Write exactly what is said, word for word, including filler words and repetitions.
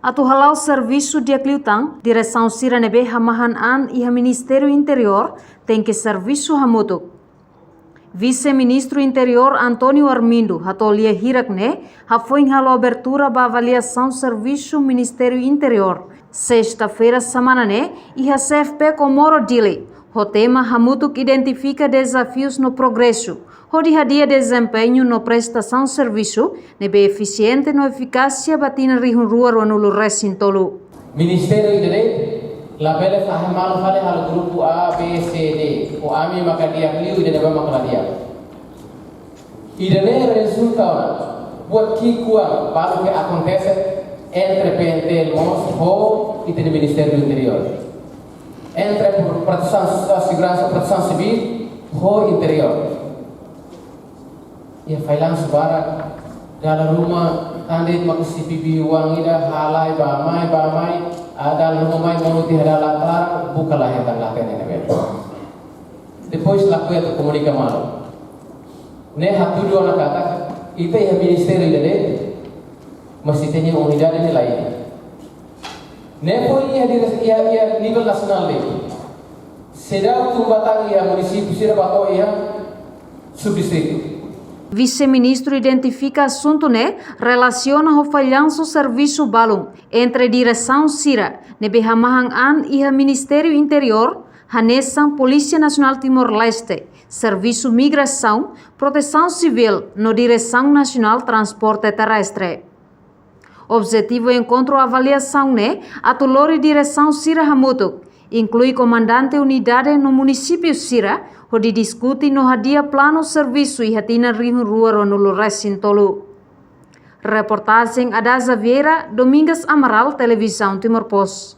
Atu hala'o servisu di'ak liután, diresaun sira ne'ebé hamahan an iha Ministériu Interiór tenke servisu hamutuk. Vise-Ministru Interiór António Armindo hato'o lia hirak ne'e hafoin halo abertura ba avaliasaun servisu Ministériu Interiór, sesta-feira semana ne'e, iha C F P Comoro Dili, ho tema Hamutuk Identifika Dezafius no Progresu, hodi hadi'a dezempeñu no prestasaun servisu ne'ebé efisiente no efikásia ba tinan rihun rua ruanulu resin tolu. Ministériu ida-ne'e labele fahe malu fali halo grupu A, B, C, D. Ho ami maka di'ak liu, ida-ne'ebá maka la di'ak. Ida-ne'e rezulta ona buat ki'ikoan balu ke akontese entre P N T L mós ho ita-nia Ministériu Interiór. Entre pro-, protesaun, seguransa, protesaun sivíl ho interiór. Iha fallansu barak, dala ruma, tan de'it maka C P B uang ida halai bá-mai, bá-mai, ah, dala ruma mai monu tiha dala klaran, buka la hetan, la hatene ne'ebé. Depois lakohi atu komunika malu. Ne'e hatudu ona katak, ita iha ministériu ida de'it, mas ita-nia unidade ne'e la iha. Ne'e foin iha dire-, iha, iha nivel nasionál de'it. Seidauk tun ba tan iha munisípiu sira, bá to'o iha subdistritu. Vise-Ministru identifika asuntu ne'e relasiona ho fallansu servisu balun entre diresaun sira ne'ebé hamahan an iha Ministériu Interiór, hanesan Polísia Nasionál Timor-Leste, Servisu Migrasaun, Protesaun Sivíl no Diresaun Nasionál Transporte Terrestre. Objetivu enkontru avaliasaun ne'e atu lori diresaun sira hamutuk, inklui komandante unidade no munisípiu sira, hodi diskute no hadi'a planu servisu iha tinan rihun rua ruanulu resin tolu. Reportajen Adaza Vieira, Domingas Amaral, Televizaun Timor Post.